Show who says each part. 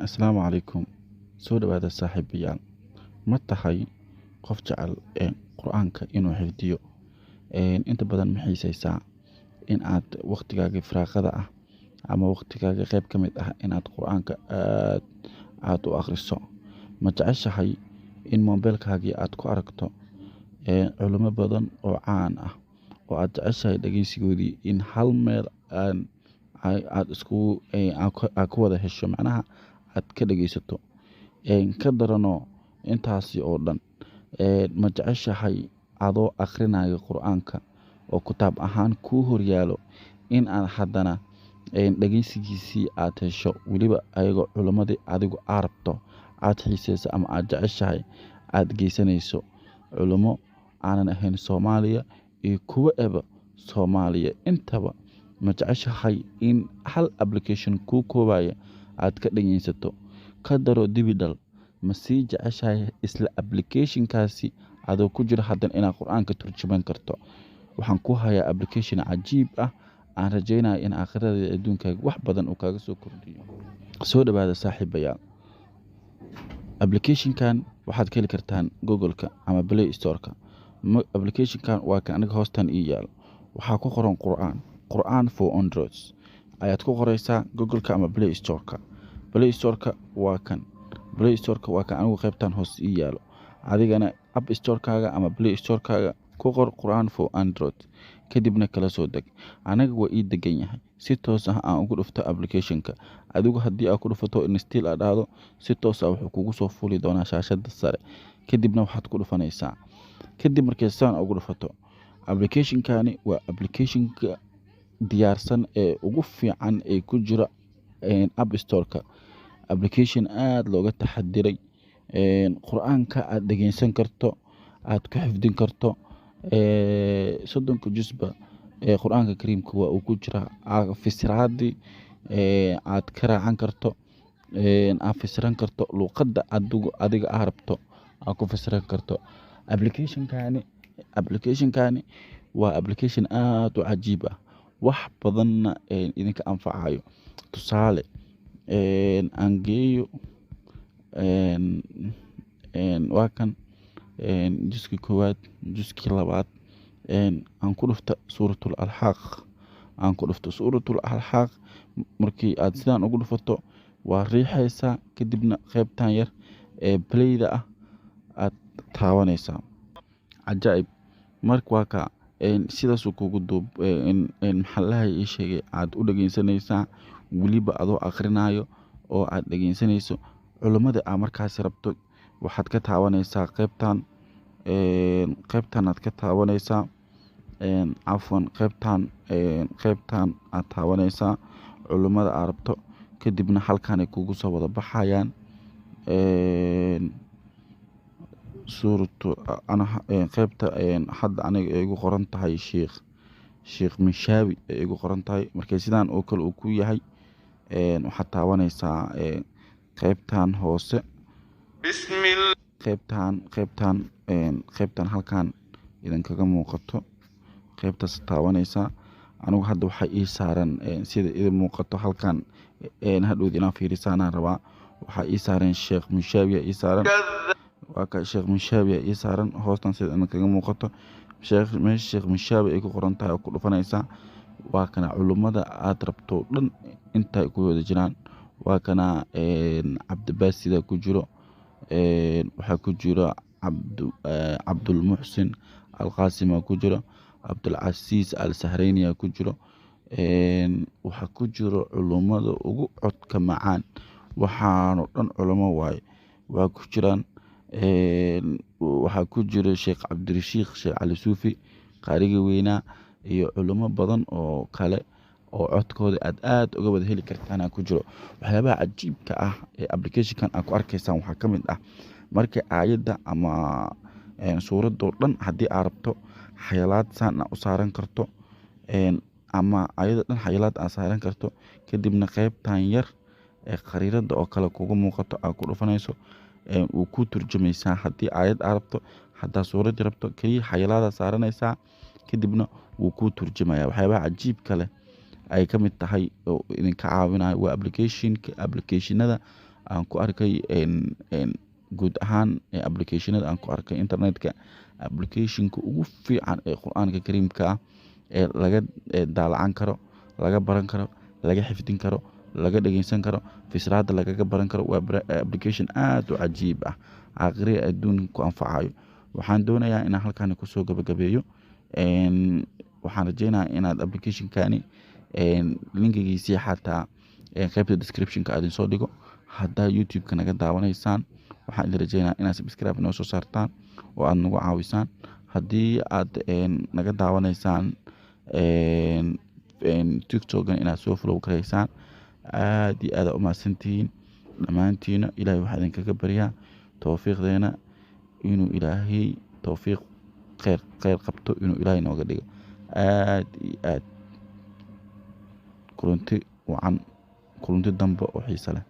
Speaker 1: Asalaamu calaykum. Soo dhawaada saaxiibayaal. Ma tahay qof jecel Qur'aanka inuu xifdiyo? Inta badan ma xiiseysaa in aad waqtigaaga firaaqada ah ama waqtigaaga qayb ka mid ah inaad Qur'aanka aad aad u akhriso? Ma jeceshahay in moobilkaagii aad ku aragto culimo badan oo caan ah oo aad jeceshahay dhageysigoodii in hal meel aad iskugu aad ku wada hesho, macnaha aad ka dhageysato? Ka darano intaasi oo dhan, ma jeceshahay adoo akhrinayo Qur'aanka oo kitaab ahaan kuu horyaalo in aad haddana dhageysigiisii aad hesho, weliba ayagoo culimadii adigu aad rabto, aad xiiseyso ama aad jeceshahay aad geysanayso, culimo aanan ahayn Soomaaliya iyo kuwa eba Soomaaliya intaba? Ma jeceshahay in hal application kuu koobaya aad ka dhageysato? Ka daro dibidhal, ma sii jeceshahay isla application-kaasi adoo ku jira haddana inaad Qur'aanka turjuman karto? Waxaan ku hayaa application cajiib ah aan rajeynayo in aakhirada iyo adduunkaaga wax badan uu kaaga soo kordhiyo. Soo dhawaada saaxiibayaal. Application-kan waxaad ka heli kartaan Google-ka ama Play Store-ka. Application-kan waa kan aniga hoostan ii yaalo. Waxaa ku qoran Qur'aan, Qur'aan for Androids ayaad ku qoreysaa Google-ka ama Play Store-ka. Play Store-ka waa kan. Play Store-ka waa kan anigu qaybtan hoos ii yaalo. Adigana App Store-kaaga ama Play Store-kaaga ku qor Qur'aan for Android, kadibna kala soo deg. Aniga waa ii degan yahay. Si toos ah aan ugu dhufto application-ka. Adigu haddii aad ku dhufato install aad dhahdo, si toos ah wuxuu kugu soo fuli doonaa shaashadda sare. Kadibna waxaad ku dhufanaysaa. Kadib markay saan ugu dhufato, application-kani waa application-ka diyaarsan ee ugu fiican ee ku jira App Store-ka. Application aad looga taxadiray, Qur'aanka aad dhageysan karto, aad ku xifdin karto, 30-ka juzba ee Qur'aanka Kariimka waa uu ku jiraa. Fasiraadii aad ka raacan karto, aad fasiran karto luqadda adiga aad rabto aad ku fasiran karto. Application-kani waa application aad u cajiib ah, wax badanna idinka anfacayo. Tusaale, aan geeyo, waa kan juskii koowaad, juskii labaad. Aan ku dhufto Suuratul Alxaaq. Aan ku dhufto Suuratul Alxaaq. Markii aad sidaan ugu dhufato, waa riixaysaa, kadibna qaybtan yar ee play-da ah aad taabanaysaa. Cajaa'ib! Marka waa ka sidaas uu kugu duub, maxaa la ii sheegay, aad u dhageysanaysaa weliba adoo akhrinayo oo aad dhageysanayso culimada aad markaas rabto. Waxaad ka taabanaysaa qaybtan, qaybtan aad ka taabanaysaa, cafwan, qaybtan aad taabanaysaa culimada aad rabto. Kadibna halkan ay kugu soo wada baxayaan. Suuratu qaybta hadda aniga ay igu qoran tahay Sheekh Mishaawi ay igu qoran tahay. Markay sidaan oo kale uu ku yahay, waxaad taabanaysaa qaybtan hoose. Qaybtan halkan idinkaga muuqato, qaybtaas taabanaysaa. Anigu hadda waxaa ii saaran, sida idin muuqato halkan, hadhowd inaan fiirisaan rabaa. Waxaa ii saaran Sheekh Mishaawi ii saaran. Waa ka Sheekh Mishaawi ii saaran hoostan sida idinkaga muuqato. Sheekh, meesha Sheekh Mishaawi ay ku qoran tahay oo ku dhufanaysaa. Waa kana culimada aad rabto dhan intay ku wada jiraan. Waa kana Cabdibaasida ku jiro, waxaa ku jiro Cabdulmuxsin Alqaasim ku jiro, Cabdulcasiis Al Sahreyni ku jiro. Waxaa ku jiro culimada ugu codka macaan. Waxaano dhan culimo waaye, waa ku jiraan. Waxaa ku jiro Sheekh Cabdirashiikh Sheekh Cali Suufi, qaarigii weynaa, iyo culimo badan oo kale oo codkooda aad aad uga wada heli kartaan ku jiro. Waxyaabaha cajiibka ah ee application-kan aad ku arkaysaan waxaa ka mid ah marka aayadda ama suuradoo dhan haddii aad rabto xayalaad saan u saaran karto, ama ayada dhan xayalaad aad saaran karto. Kadibna qaybtan yar ee khariirada oo kale kugu muuqato aad ku dhufanayso, wuu kuu turjumaysaa. Haddii aayad aad rabto, haddaa suurad rabto, keliya xayalaadaad saaranaysaa, kadibna wuu kuu turjumaya. Waxyaabaha cajiibka leh ay ka mid tahay oo idinka caawinayo waa application-ada. Aan ku arkay guud ahaan applicationada aan ku arkay internetka, applicationka ugu fiican ee Qur-aanka Kariimka ah ee laga daalacan karo, laga baran karo, laga xifdin karo, laga dhegeysan karo, fisraada lagaga baran karo, waa application aad u cajiib ah, aakhiri adduun ku anfacayo. Waxaan doonayaa inaan halkan kusoo gabagabeeyo. Waxaan rajeynayaa inaad applicationkani linkigiisii xataa qaybta descriptionka aad soo dhigo. Haddaa YouTube-ka naga daawanaysaan, waxaan idin rajeynayaa inaad subscribe noo soo saartaan oo aad nagu caawisaan. Haddii aad naga daawanaysaan TikTok-na, inaad soo follow garaysaan. Aad iyo aad aa u mahadsantihiin dhammaantiina. Ilaahay waxaa idinkaga baryaa towfiiqdeena inuu Ilaahay towfiiq kheyr qabto, inuu Ilaahay nooga dhigo. Aad iyo aad kulanti wacan, kulanti dambe oo xiiso leh.